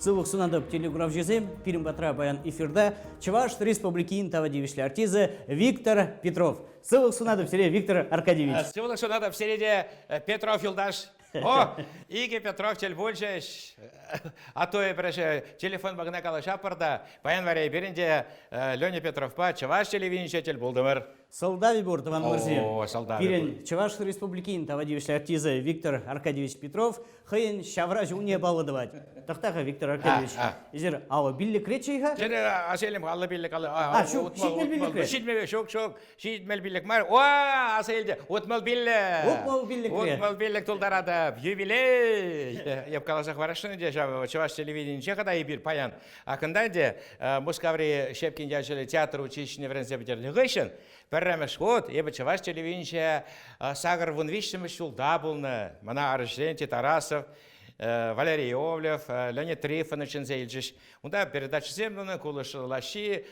Сывлӑх сунатӑп телекуравҫӑсем. Пирӗн патра паян эфирта Чӑваш Республикин тава тивӗҫлӗ артисчӗ Виктор Петров. Сывлӑх сунатӑп сире, Виктор Аркадьевич. Сывлӑх сунатӑп сире те, Петров юлташ. О, икӗ Петров тӗл пулчӗҫ. А то эпир телефонпа кӑна калаҫатпӑр та, паян вара эпир ӗнтӗ Леня Петровпа Чӑваш телевиденийӗнче тӗл пултӑмӑр. Сӑлтавӗ пур, тӑванӑмӑрсем. О, сӑлтавӗ Пирӗн Чӑваш Республикин тава тивӗҫлӗ артисчӗ Виктор Аркадьевич Петров хӑйӗн ҫавра ҫулне паллӑ тӑвать. Тӑхта-ха, Виктор Аркадьевич, эсир алӑ пиллӗкреччӗ-и-ха? Аса илем, аллӑ пиллӗк, аллӑ... А, ҫук, 75-ре. 70, ҫук, ҫук, 75 мар. О, аса илтӗ, 65. 65-ре. 65 тултаратӑп, юбилей! Эп каласа хӑварасшӑн ӗнтӗ ҫав чӑваш телевиденийӗнче хӑта эпир паян. Акӑнта ӗнтӗ Мускаври Щепкин ячӗллӗ театр училищине вӗренсе пӗтернӗ хыҫҫӑн пӗрремӗш хут эпӗ чӑваш телевиденийӗнче 83-мӗш ҫулта пулнӑ. Мана Арсентий Тарасов, Валерий Иовлев, Леонид Трифонов чӗнсе илчӗҫ. Унта передачӑсем тунӑ, кулӑш лаҫҫи,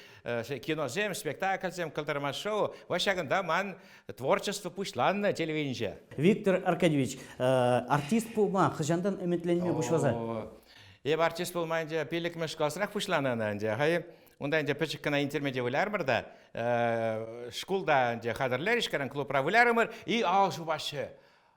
киносем, спектакльсем, кӑлтӑрмаш шоу. Вот ҫакӑнта ман творчество пуҫланнӑ телевиденинче. Виктор Аркадьевич, артист пулма хӑҫантан ӗмӗтленме пуҫласа? Эп артист пулма ӗнтӗ пиллӗкмӗш класрах пуҫланӑ ӑна ӗнтӗ. Хай унта ӗнтӗ пӗчӗк кӑна интермеди вылярӑмӑр та, шкулта ӗнтӗ хатӗрлерӗҫ, кайран клубра вылярӑмӑр и ал ҫупаҫҫӗ.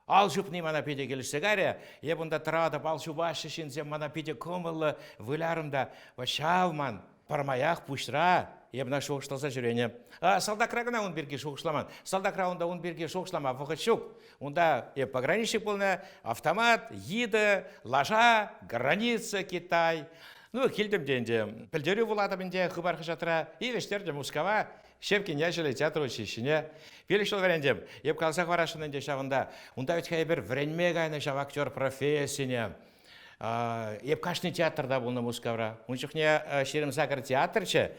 Ал ҫупни мана питӗ килӗшсе кайрӗ. Эп унта тӑратӑп, ал ҫупаҫҫӗ ҫынсем, мана питӗ кӑмӑллӑ вылярӑм та. Ҫав ман пӗрмаях пуҫра эп ӑна шухӑшласа ҫӳренӗ. Салтакра кӑна ун пирки шухӑшламан. Салтакра унта ун пирки шухӑшлама вӑхӑт ҫук. Унта эп пограничник пулнӑ, автомат, йытӑ, лаша, граница, Китай. Ну, килтӗм те ӗнтӗ. Пӗлтерӳ вулатӑп ӗнтӗ Хыпар хаҫатра. И вӗҫтертӗм Мускава, Щепкин ячӗллӗ театр училищине. Пилӗк ҫул вӗрентӗм. Эп каласа хӑварасшӑн ӗнтӗ ҫавӑнта. Унта вӗт-ха эпир вӗренме кайнӑ ҫав актер профессине. Эп кашни театрта пулнӑ Мускавра. Ун чухне 28 театрчӗ.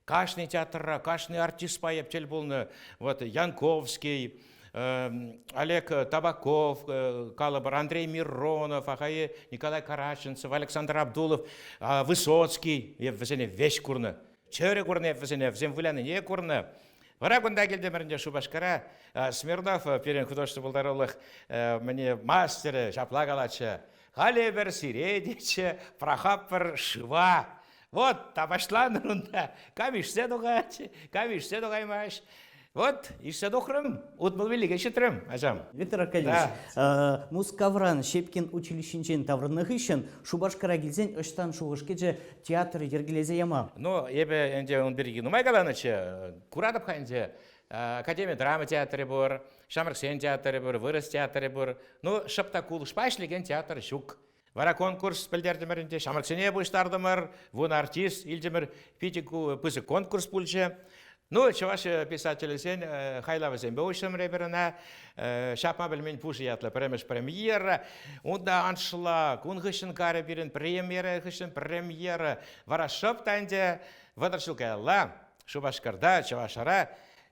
Кашни театрра, кашни артистпа эп тӗл пулнӑ. Вот Янковский, Олег Табаков, калӑпӑр, Андрей Миронов, ахай Николай Караченцев, Александр Абдулов, Высоцкий. Эп вӗсене веҫ курнӑ. Чӗрӗ курнӑ эп вӗсене, вӗсем вылянине курнӑ. Вара кунта килтӗмӗр ӗнтӗ Шупашкара. Смирнов, пирӗн художество пултарулӑх мӗне мастерӗ, ҫапла калатчӗ. Халӗ эпир сире тетчӗ, пӑрахатпӑр шыва. Вот, тапаҫланӑр унта. Кам ишсе тухать, кам ишсе тухаймасть. Вот, ишсе тухрӑм, 65-е ҫитрӗм, ачам. Виктор Аркадьевич, да. Мускавран Щепкин училищинчен таврӑннӑ хыҫҫӑн Шупашкара килсен ӑҫтан шухӑш кӗчӗ театр йӗркелесе яма? Ну, эпӗ ӗнтӗ ун пирки нумай каланӑччӗ. Куратӑп-ха ӗнтӗ, Академи драма театрӗ пур, Ҫамрӑксен театрӗ пур, вырӑс театрӗ пур. Ну, шӑп та кулӑшпа ӗҫлекен театр ҫук. Вара конкурс пӗлтертӗмӗр ӗнтӗ, ҫамрӑксене пуҫтартӑмӑр, вун артист илтӗмӗр, питӗ пысӑк конкурс пулчӗ. Ну, чӑваш писателӗсен хайлавӗсемпе уҫрӑмӑр эпир ӑна. Ҫапма пӗлмен пушӑ ятлӑ пӗрремӗш премьера. Унта аншлаг, ун хыҫҫӑн карӗ пирӗн премьера хыҫҫӑн премьера. Вара шӑп та ӗнтӗ 30 ҫул каялла Шупашкарта, Чӑвашра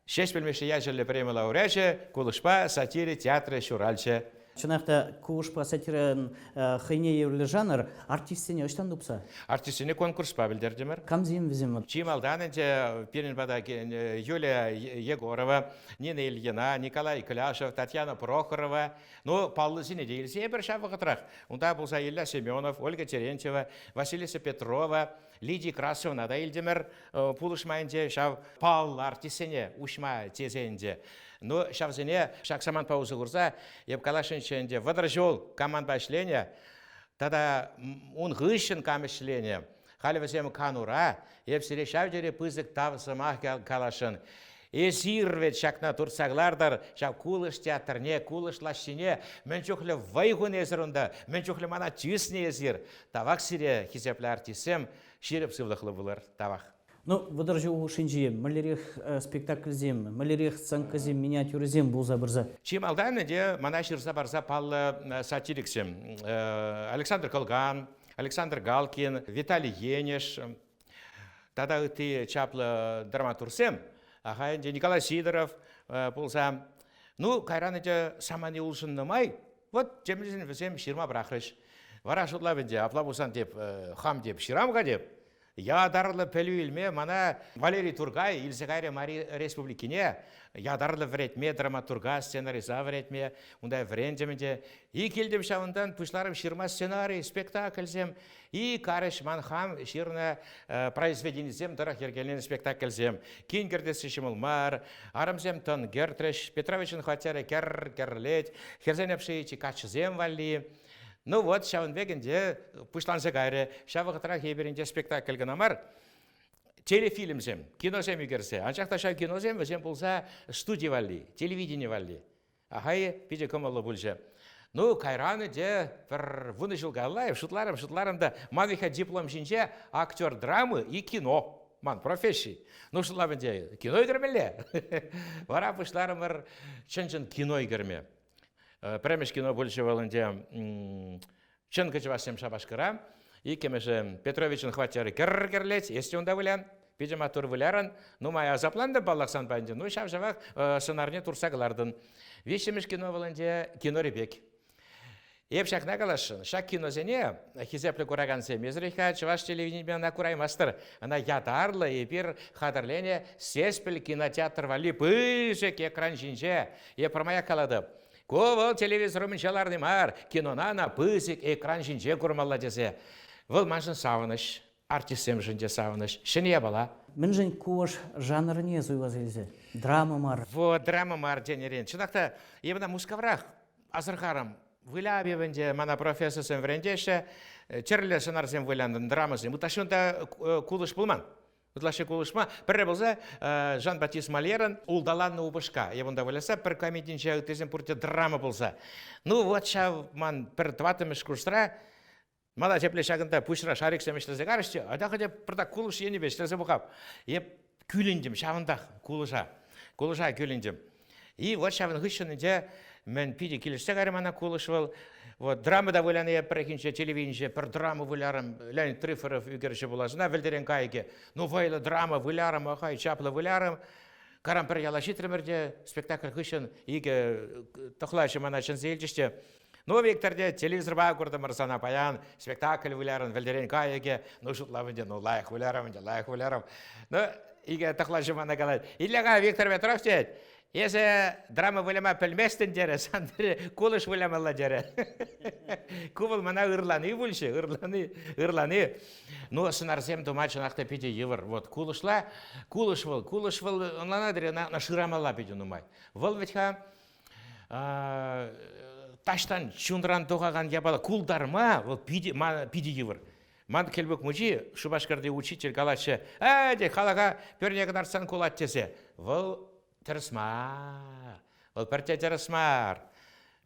Ҫеҫпӗл Мишши ячӗллӗ преми лауреачӗ кулӑшпа сатира театрӗ ҫуралчӗ. Чӑнах та кулӑшпа сатирӑн хӑйне евӗрлӗ жанр артистсене ӑҫтан тупса? Артистсене конкурспа пӗлтертӗмӗр. Камсем вӗсем? Чи малтан ӗнтӗ пирӗн пата Юлия Егорова, Нина Ильина, Николай Кляшев, Татьяна Прохорова, ну, паллӑсене те илсе эпир ҫав вӑхӑтрах. Унта пулса Илья Семенов, Ольга Терентьева, Василиса Петрова, Лидия Красовна та илтӗмӗр пулӑшма ӗнтӗ ҫав паллӑ артистсене уҫма тесе ӗнтӗ. Ну, ҫавсене ҫак самантпа усӑ курса эп каласшӑнччӗ ӗнтӗ, 30 ҫул командпа ӗҫленӗ тата ун хыҫҫӑн кам ӗҫленӗ, халӗ вӗсем канура, эп сире ҫав тери пысӑк тав сӑмах каласшӑн. Эсир вӗт ҫакна туртса кӑлартӑр, ҫав кулӑш театрне, кулӑш лаҫҫине, мӗн чухлӗ вӑй хунӑ эсир унта, мӗн чухлӗ мана тӳснӗ эсир. Тавах сире, хисеплӗ артистсем, ҫирӗп сывлӑхлӑ пулӑр. Тавах. Ну, 30 ҫул хушшинче мӗнлерех спектакльсем, мӗнлерех сценкӑсем, миниатюрӑсем пулса пырса? Чи малтан ӗнтӗ мана ҫырса парса паллӑ сатириксем. Александр Кӑлкан, Александр Галкин, Виталий Енӗш тата ытти чаплӑ драматургсем. Аха ӗнтӗ Николай Сидоров пулса. Ну, кайран ӗнтӗ самани улшӑннӑ май Вот темшӗн вӗсем ҫырма пӑрахрӗҫ. Вара шутлап ӗнтӗ, апла пулсан теп, хам теп, ҫырам-ха теп. Ятарлӑ пӗлӳ илме мана Валерий Туркай илсе кайрӗ Мари Республикине. Ятарлӑ вӗретме, драматурга, сценариста вӗретме. Унта вӗрентӗм ӗнтӗ. И килтӗм ҫавӑнтан, пуҫларӑм ҫырма сценари, спектакльсем. И карӗҫ ман хам ҫырнӑ произведенисем тӑрӑх йӗркеленӗ спектакльсем. Кин кӗртесси ҫӑмӑл мар, арӑмсем тӑн кӗртрӗҫ, Петровичӑн хваттерӗ кӗр-кӗрлет, хӗрсен общежити каччӑсем валли. Ну вот, ҫавӑн пек ӗнтӗ пуҫланса кайрӗ. Ҫав вӑхӑтрах эпир ӗнтӗ спектакль кӑна мар, телефильмсем, киносем ӳкерсе. Анчах та ҫав киносем вӗсем пулса студи валли, телевидени валли. Ахай питӗ кӑмӑллӑ пулчӗ. Ну, кайран ӗнтӗ пӗр 10 ҫул каялла шутларӑм, шутларӑм та, ман виха диплом ҫинче актер драмы и кино. Ман професси. Ну, шутлап ӗнтӗ, кино ӳкермелле. Вара пуҫларӑмӑр чӑн-чӑн кино ӳкерме. Пӗрремӗш кино пулчӗ вӑл ӗнтӗ Чӑнкӑ чӑвашсем шапашкӑра. Иккӗмӗшӗ Петровичӑн хваттерӗ кӗр-кӗрлет, эс те унта вылян. Питӗ маттур вылярӑн. Нумай асаплантӑм паллах санпа ӗнтӗ. Ну, ҫав-ҫавах сӑнарне туртса кӑлартӑн. Виҫҫӗмӗш кино вӑл ӗнтӗ кинори пек. Эп ҫакна каласшӑн. Ҫак киносене, хисеплӗ куракансем, эсир-ха чӑваш телевиденипе ӑна кураймастӑр. Ӑна ятарлӑ эпир хатӗрленӗ Сеспель кинотеатр валли пысӑк экран ҫинче Е пӗрмаях калатӑп. Ку вӑл телевизор умӗнче ларни мар, кинона ӑна пысӑк экран ҫинче курмалла тесе. Вӑл маншӑн савӑнӑҫ, артистсемшӗн те савӑнӑҫ, ҫӗнӗ япала. Мӗншӗн кулӑш жанрне суйласа илсе? Драма мар. Вот, драма мар тенӗрен. Чӑнах та, эпӗ ӑна Мускаврах асӑрхарӑм. Выляв ӗнтӗ мана профессорсем вӗрентеҫҫӗ. Тӗрлӗ сӑнарсем вылянӑ, драмӑсем. Ытлашши унта кулӑш пулман. Ытлашши кулӑшма. Пӗрре пулса Жан-Батист Мольерӑн «Улталаннӑ упӑшка» е унта выляса пӗр комединче ыттисем пурте драма пулса. Ну вот ҫав ман пӗр тӑваттӑмӗш курсра мана тепле ҫакӑнта пуҫра шариксем ӗҫлесе карӗҫ те, атя хотя пӗртак кулӑш енӗпе ӗҫлесе пӑхап. Эп кӳлӗнтӗм ҫавӑнтах кулӑша. Кулӑша кӳлӗнтӗм. И вот ҫавӑн хыҫҫӑн ӗнтӗ мӗн питӗ килӗшсе кайрӗ мана кулӑш вӑл. Вот драма та вылянӑ эп пӗррехинче телевиденинче пӗр драма вылярӑм. Леонид Трифоров ӳкерчӗ пулас. Ӑна вӗлтӗрен кайӑкӗ. Ну, вӑйлӑ драма вылярӑм, ахай, чаплӑ вылярӑм. Каран пӗр яла ҫитрӗмӗр те спектакль хыҫҫӑн икӗ тӑхлачӑ мана чӗнсе илчӗҫ те Ну, Виктор те, телевизорпа куртӑмӑр сана паян, спектакль вылярӑн, вӗлтӗрен кайӑкӗ. Ну, шутлав ӗнтӗ, ну, лайӑх вылярӑм ӗнтӗ, лайӑх вылярӑм. Ну, икӗ тӑхлачӑ мана калать, Илле-ха, Виктор Петров тет, эсӗ драма выляма пӗлместӗн терӗ, сан кулӑш вылямалла терӗ. Ку вӑл мана ырлани пулчӗ, ырлани, ырлани. Ну, сӑнарсем тума чӑнах та питӗ йывӑр. Вот кулӑшла, кулӑш вӑл, кулӑш вӑл ӑнланатӑр, ӑна шырамалла питӗ нумай. Вӑл вӗт-ха таҫтан чунран тухакан япала култарма вӑл питӗ, питӗ йывӑр. Ман Кӗлпук мучи, Шупашкарти учитель калатчӗ, «Э, те халӑха пӳрне кӑтартсан кулать» тесе. Вӑл тӗрӗс мар. Вӑл пӗртте тӗрӗс мар.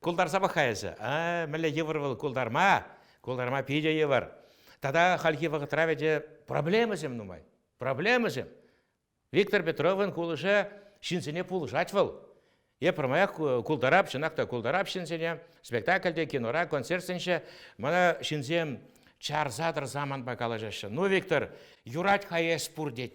Култарса пӑх-ха эсӗ. А, мӗнле йывӑр вӑл култарма. Култарма питӗ йывӑр. Тата хальхи вӑхӑтра вӗт проблемӑсем нумай. Проблемӑсем. Виктор Петровӑн кулӑшӗ ҫынсене пулӑшать вӑл. Е пӗрмаях култарап, чӑнах та култарап ҫынсене. Спектакльте, кинора, концертсенче мана ҫынсем чарса тӑрса манпа калаҫаҫҫӗ. Ну, Виктор, юрать-ха эс пур тет.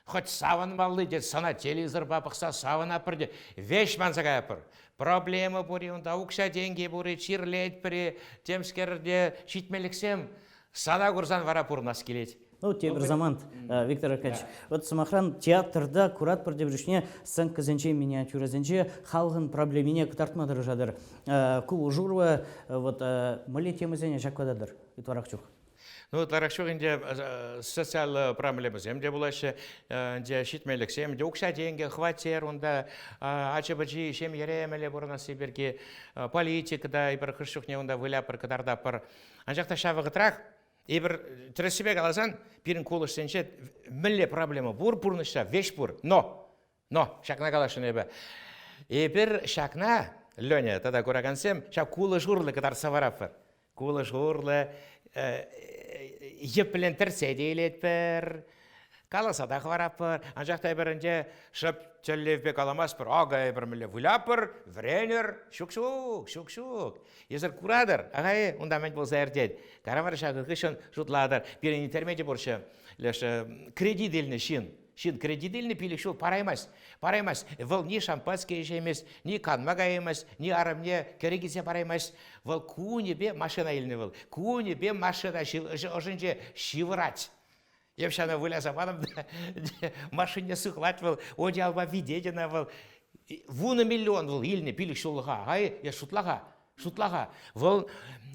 Хоть савӑнмалли тет, сана телевизорпа пӑхса савӑнатпӑр тет. Веҫ манса каятпӑр. Проблема пур-и унта, укҫа-тенки пур-и, чирлетпӗр-и, темскер те ҫитменлӗхсем. Сана курсан вара пурӑнас килет. Ну, тепӗр самант, Виктор Аркадьевич. Вот, сӑмахран, театрта куратпӑр тепӗр чухне сценкӑсенче, миниатюрӑсенче халӑхӑн проблемине кӑтартма тӑрӑшатӑр. Ку журва вот мӗнле темӑсене ҫаклататӑр ытларах чух? Ну, ытларах чух ӗнтӗ социаллӑ проблемӑсем те пулаҫҫӗ, ӗнтӗ ҫитменлӗхсем те, укҫа-тенкӗ, хваттер унта, ача-пӑчи ҫемьере мӗнле пурӑнасси пирки, политика та эпир хӑш чухне унта выляпӑр, кӑтартатпӑр. Анчах та ҫав вӑхӑтрах эпир тӗрӗссипе каласан, пирӗн кулӑшсенче мӗнле проблема пур пурнӑҫра, веҫ пур. Но, но, ҫакна каласшӑн эпӗ. Эпир ҫакна, Леня, тата куракансем, ҫав кулӑш урлӑ кӑтартса паратпӑр. Кулӑш урлӑ йӗплӗн тӗртсе те илетпӗр, каласа та хӑваратпӑр. Анчах та эпир ӗнтӗ шӑп тӗллевпе каламастпӑр. Акӑ эпир мӗнле вылятпӑр, вӗренӗр. Ҫук-ҫук, ҫук-ҫук. Эсир куратӑр, ахай, унта мӗн пулса иртет. Каравар ҫакӑ хыҫҫӑн шутлатӑр. Пирӗн интермеди пурччӗ. Леш кредит илнӗ ҫын. Ҫын кредит илнӗ 5 ҫул параймасть. Параймасть. Вӑл ни шампанское ӗҫеймест, ни канма каяймасть, ни арӑмне кӗрек илсе параймасть. Вӑл кунӗпе машина илнӗ вӑл. Кунӗпе машина ӑшӗнче ҫывӑрать. Эп ҫавна выляса патӑм та машине сыхлать вӑл, одеялпа витет ӑна вӑл. 10 миллион вӑл илнӗ пилӗк ҫуллӑха. Ай, я шутла-ха, шутла-ха. Вӑл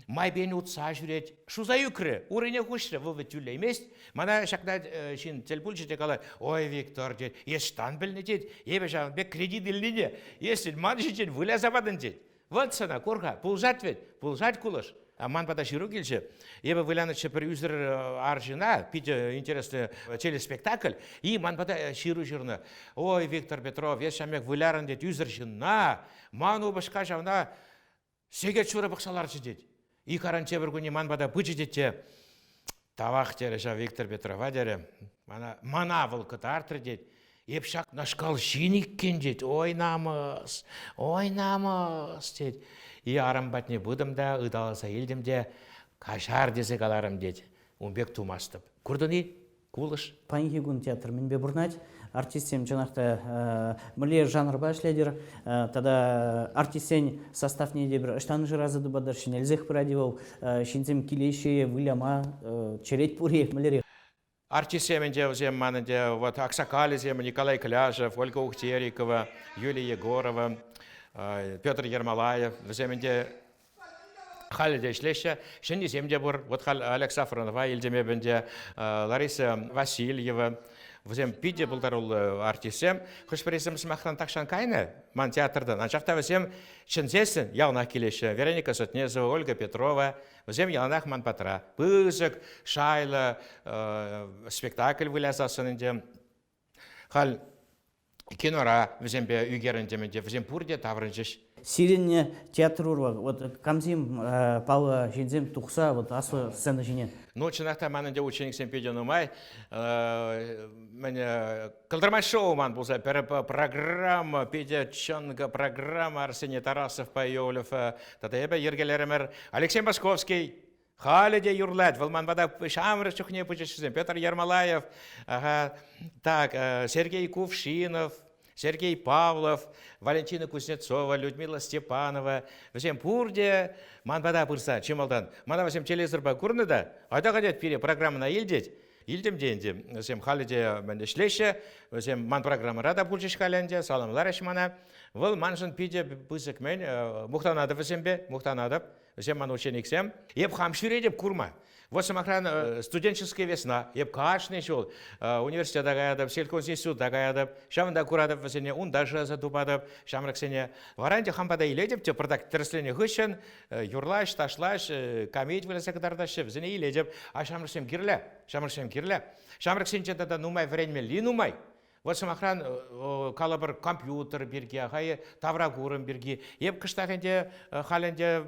майпен утса ҫӳрет. Шуса ӳкрӗ, урине хуҫрӗ, вӑл вӗт тӳлеймест. Мана ҫакна ҫын тӗл пулчӗ те калать, ой, Виктор, тет, эс ӑҫтан пӗлнӗ, тет, эпӗ ҫавӑн пек кредит илнине, эс ман ҫинчен выляса патӑн, тет. Вӑт сана, кур-ха, пулӑшать вӗт, пулӑшать кулӑш. Ман пата ҫыру килчӗ. Эпӗ вылянӑччӗ пӗр ӳсӗр арҫына, питӗ интереслӗ телеспектакль, и ман пата ҫыру ҫырнӑ. Ой, Виктор Петров, эс ҫав пек вылярӑн тет ӳсӗр ҫынна, ман упӑшка ҫавна сехет ҫурӑ пӑхса ларчӗ тет. И каран тепӗр кунне ман пата пычӗ тет те, тавах терӗ ҫав Виктор Петрова терӗ. Мана, мана вӑл кӑтартрӗ тет. Эп ҫакнашкал ҫын иккен тет. Ой намӑс, ой намӑс тет. И арӑм патне пытӑм та ыталаса илтӗм те каҫар тесе каларӑм тет. Ун пек тумастӑп. Куртӑн-и? Кулӑш. Паянхи кун театр мӗнпе пурӑнать? Артистсем чӑнах та мӗнле жанрпа ӗҫлетӗр? Тата артистсен составне те пӗр ӑҫтан шыраса тупатӑр? Ҫӗнелсех пырать-и вӑл? Ҫынсем килеҫҫӗ-и выляма? Черет пур-и? Мӗнлерех? Артистсем ӗнтӗ вӗсем ман ӗнтӗ вот аксакалӗсем Николай Кляжев, Ольга Ухтерикова, Юлия Егорова, Петр Ермолаев вӗсем ӗнтӗ халӗ те ӗҫлеҫҫӗ. Ҫӗннисем те пур. Вот халь Олег Сафронова илтӗм эпӗ ӗнтӗ, Лариса Васильева. Вӗсем питӗ пултаруллӑ артистсем. Хӑш-пӗрисем, сӑмахран, тахҫан кайнӑ ман театртан, анчах та вӗсем чӗнсессӗн яланах килеҫҫӗ. Вероника Сотнезова, Ольга Петрова. Вӗсем яланах ман патра. Пысӑк, шайлӑ спектакль вылясассӑн ӗнтӗ. Халь кинора вӗсемпе ӳкерӗнтӗм ӗнтӗ, вӗсем пурте таврӑнчӗҫ. Сирӗн театр урлӑ вот камсем паллӑ ҫынсем тухса вот аслӑ сцена ҫине? Ну, чӑнах та манӑн те учениксем питӗ нумай. Мӗн Кӑлтӑрма шоу ман пулса пӗр программа, питӗ чӑнкӑ программа Арсений Тарасовпа Иовлев тата эпӗ йӗркелерӗмӗр. Алексей Московский Халӗ те юрлать. Вӑл ман пата ҫамрӑк чухне пычӗҫсем. Петр Ермолаев, ага, так, Сергей Кувшинов, Сергей Павлов, Валентина Кузнецова, Людмила Степанова. Вӗсем пурте ман пата пырса чи малтан. Мана вӗсем телевизорпа курнӑ та, айта хотят пире программӑна илтет. Илтӗм те ӗнтӗ. Вӗсем халӗ те мӗн ӗҫлеҫҫӗ. Вӗсем ман программӑра та пулчӗҫ халӗ ӗнтӗ, саламларӗҫ мана. Вӑл маншӑн питӗ пысӑк мӗн, мухтанатӑп вӗсемпе, мухтанатӑп. Вӗсем ман учениксем. Эп хам ҫӳретӗп курма. Вот, сӑмахран, студенческая весна. Эп кашни ҫул университета каятӑп, сельхозинститута каятӑп. Ҫавӑнта куратӑп вӗсене, унта шыраса тупатӑп ҫамрӑксене. Вара ӗнтӗ хам пата илетӗп те пӑртак тӗрӗсленӗ хыҫҫӑн юрлаҫ, ташлаҫ, камит выляса кӑтартаҫҫӗ, вӗсене илетӗп. А ҫамрӑксем кирлӗ, ҫамрӑксем кирлӗ. Ҫамрӑксенче тата нумай вӗренмелли нумай. Вот сӑмахран, калӑпӑр, компьютер пирки, ахай тавракурӑм пирки. Эп кӑштах ӗнтӗ халь ӗнтӗ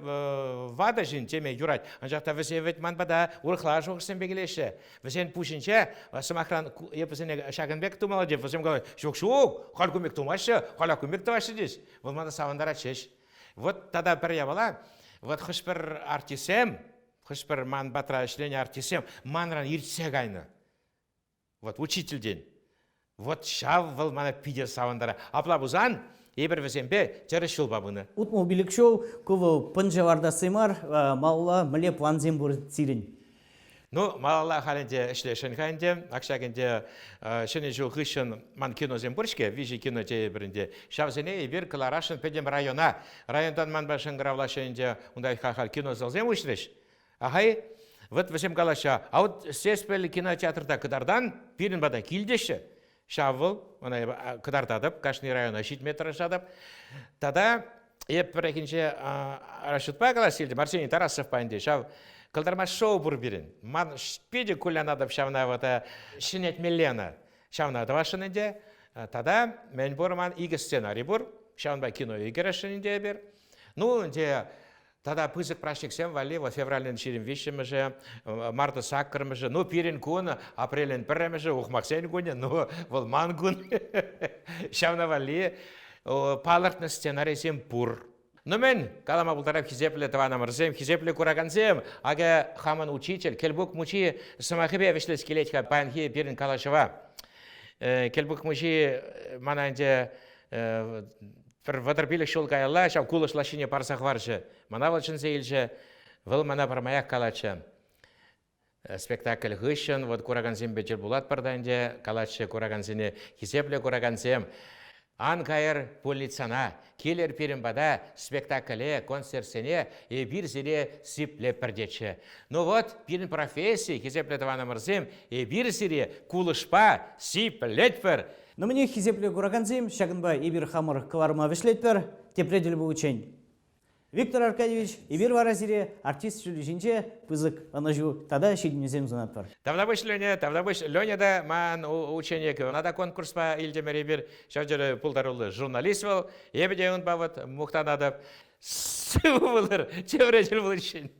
ватӑ ҫын теме юрать. Анчах та вӗсем вӗт ман пата урӑхла шухӑшсемпе килеҫҫӗ. Вӗсен пуҫӗнче, сӑмахран, эп вӗсене ҫакӑн пек тумалла теп, вӗсем калаҫ, ҫук, ҫук, халь кун пек тумаҫҫӗ, халь кун пек тӑваҫҫӗ теҫ. Вӑл мана савӑнтарать ҫеҫ. Вот тата пӗр япала, вот хӑш-пӗр артистсем, хӑш-пӗр ман патра ӗҫленӗ артистсем манран иртсе кайнӑ. Вот учительтен. Вот ҫав вӑл мана питӗ савӑнтарать. Апла пулсан эпир вӗсемпе тӗрӗс ҫулпа пынӑ. 65 ҫул ку вӑл пӑнчӑ лартасси мар, малалла мӗнле плансем пур сирӗн? Ну, малалла халь ӗнтӗ ӗҫлесшӗн-ха ӗнтӗ. Ак ҫак ӗнтӗ Ҫӗнӗ ҫул хыҫҫӑн ман киносем пур-ҫке, виҫӗ кино тейӗпӗр ӗнтӗ. Ҫавсене эпир кӑларасшӑн пӗтӗм района. Районтан манпа шӑнкӑравлаҫҫӗ ӗнтӗ. Унта халь кинозалсем уҫрӗҫ. Ахай, вот вӗсем калаҫҫӗ, а вот Сеспель кинотеатрта кӑтартан пирӗн пата килтеҫҫӗ. Ҫав вӑл, ӑна эпӗ кӑтартатӑп, кашни района ҫитме тӑрӑшатӑп. Тата эп пӗррехинче расчетпа калас килтӗм, Арсений Тарасовпа ӗнтӗ ҫав кӑлтарма шоу пур пирӗн. Ман питӗ кулянатӑп ҫавна вот ҫӗнетмелле ӑна. Ҫавна тӑвасшӑн ӗнтӗ. Тата мӗн пур ман икӗ сценари пур. Ҫавӑнпа кино ӳкересшӗн ӗнтӗ эпир. Ну, ӗнтӗ тата пысӑк праҫниксем валли вот февралӗн 23-мӗшӗ, марта 8-мӗшӗ, ну, пирӗн кун, апрелӗн 1-мӗшӗ, ухмахсен кунӗ, ну, вӑл ман кун. Ҫавна валли палӑртнӑ сценарисем пур. Ну мӗн, калама пултарап хисеплӗ тӑванӑмӑрсем, хисеплӗ куракансем, акӑ хамӑн учитель Кӗлпук мучи сӑмахӗпе вӗҫлес килет-ха паянхи пирӗн калаҫӑва. Кӗлпук мучи мана ӗнтӗ пӗр 35 ҫул каялла ҫав кулӑш лаҫҫине парса хӑварчӗ. Мана вӑл чӗнсе илчӗ. Вӑл мана пӗрмаях калатчӗ. Спектакль хыҫҫӑн вот куракансемпе тӗл пулатпӑр та ӗнтӗ, калаҫҫӗ куракансене, хисеплӗ куракансем, ан кайӑр пульницана, килӗр пирӗн пата спектакле, концертсене, эпир сире сиплетпӗр тетчӗ. Ну вот, пирӗн професси, хисеплӗ тӑванӑмӑрсем, эпир сире кулӑшпа сиплетпӗр. Ну, мӗнех, хисеплӗ куракансем, ҫакӑнпа эпир хамӑр кӑларӑма вӗҫлетпӗр. Тепре тӗл пуличчен. Виктор Аркадьевич, эпир вара сире артист ҫулӗ ҫинче пысӑк ӑнӑҫу тата ҫитӗнӳсем сунатпӑр. Тавтапуҫ, Леня, тавтапуҫ. Леня та ман ученик. Ӑна та конкурспа илтӗмӗр эпир. Ҫав тери пултаруллӑ журналист вӑл. Эпӗ те унпа вот мухтанатӑп. Сывӑ пулӑр, тепре тӗл пуличчен.